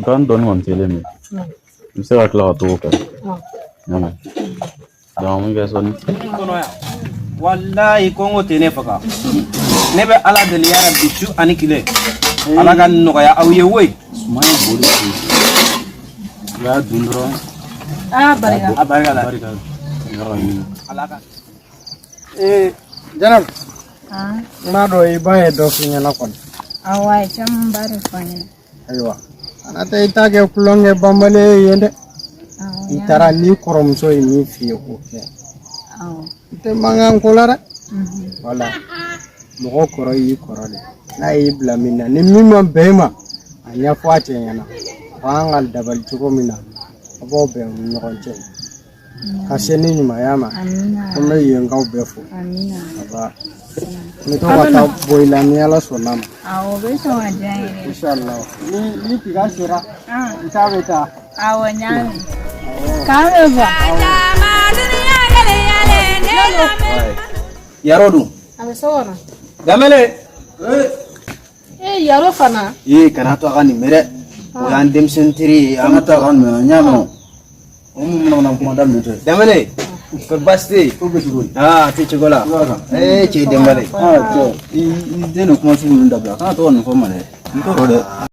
Gan dɔɔni kɔni selen bɛ. N bɛ se ka tila ka t'o kɛ. N y'a mɛn. Donc mun kɛ sɔɔni. Kɔnɔ yan, walayi, kɔngɔ tɛ ne faga. Ne bɛ Ala deli yarabi, su ani tile, Ala ka nɔgɔya aw ye woyi. Suman ye boli ci. I b'a dun dɔrɔn. Aa, barika. A barika la. Barika. Yɔrɔ ɲini. Ala ka Ee Jɛnɛbu, Ah, n b'a dɔn i ba ye dɔ f'i ɲɛna kɔni. Awɔ, a ye camanba de fɔ n ɲɛna. Ayiwa, kana taa i ta kɛ tulonkɛ banbali ye yen dɛ. Awɔ, I taara n'i kɔrɔmuso ye min f'i ye, o kɛ. Awɔ. I tɛ mankan ko la dɛ. Wala mɔgɔ kɔrɔ y'i kɔrɔ de, n'a y'i bila min na, ni min ma bɛn i ma, a ɲɛfɔ a cɛ ɲɛna. O kan ka dabali cogo min na, a b'aw bɛn u ni ɲɔgɔn cɛ ka se ni ɲumanya ma. Amina. Ko n bɛ yenkaw bɛɛ fo. Amina. Aba n bɛ to ka taa bɔ i la ni Ala sɔnna ma. Awɔ, o bɛ sɔn ka diya n ye dɛ. Inshallah, ni tiga sera, Ah, n ta bɛ taa. Awɔ, n y'a mɛn. K'an bɛ bɔ. Yaro dun? A bɛ so kɔnɔ. Danbele. Ee, Yaro fana. Ee, kana to a ka nin mɛn dɛ, o y'an denmisɛnnin teri ye. An ka taa ka nin mɛn, n y'a mɛn o. O mun mana kuma daminɛ tɔ ye. Danbele, kɔri baasi tɛ yen? Ko bɛ cogo di? Aa, a tɛ cogo la. I b'a kan. Ee, cɛ Danbele. Aa cɛ, i den de kuma sugu ninnu dabila. Kana to ka nin fɔ n ma dɛ. N t'o dɔn dɛ.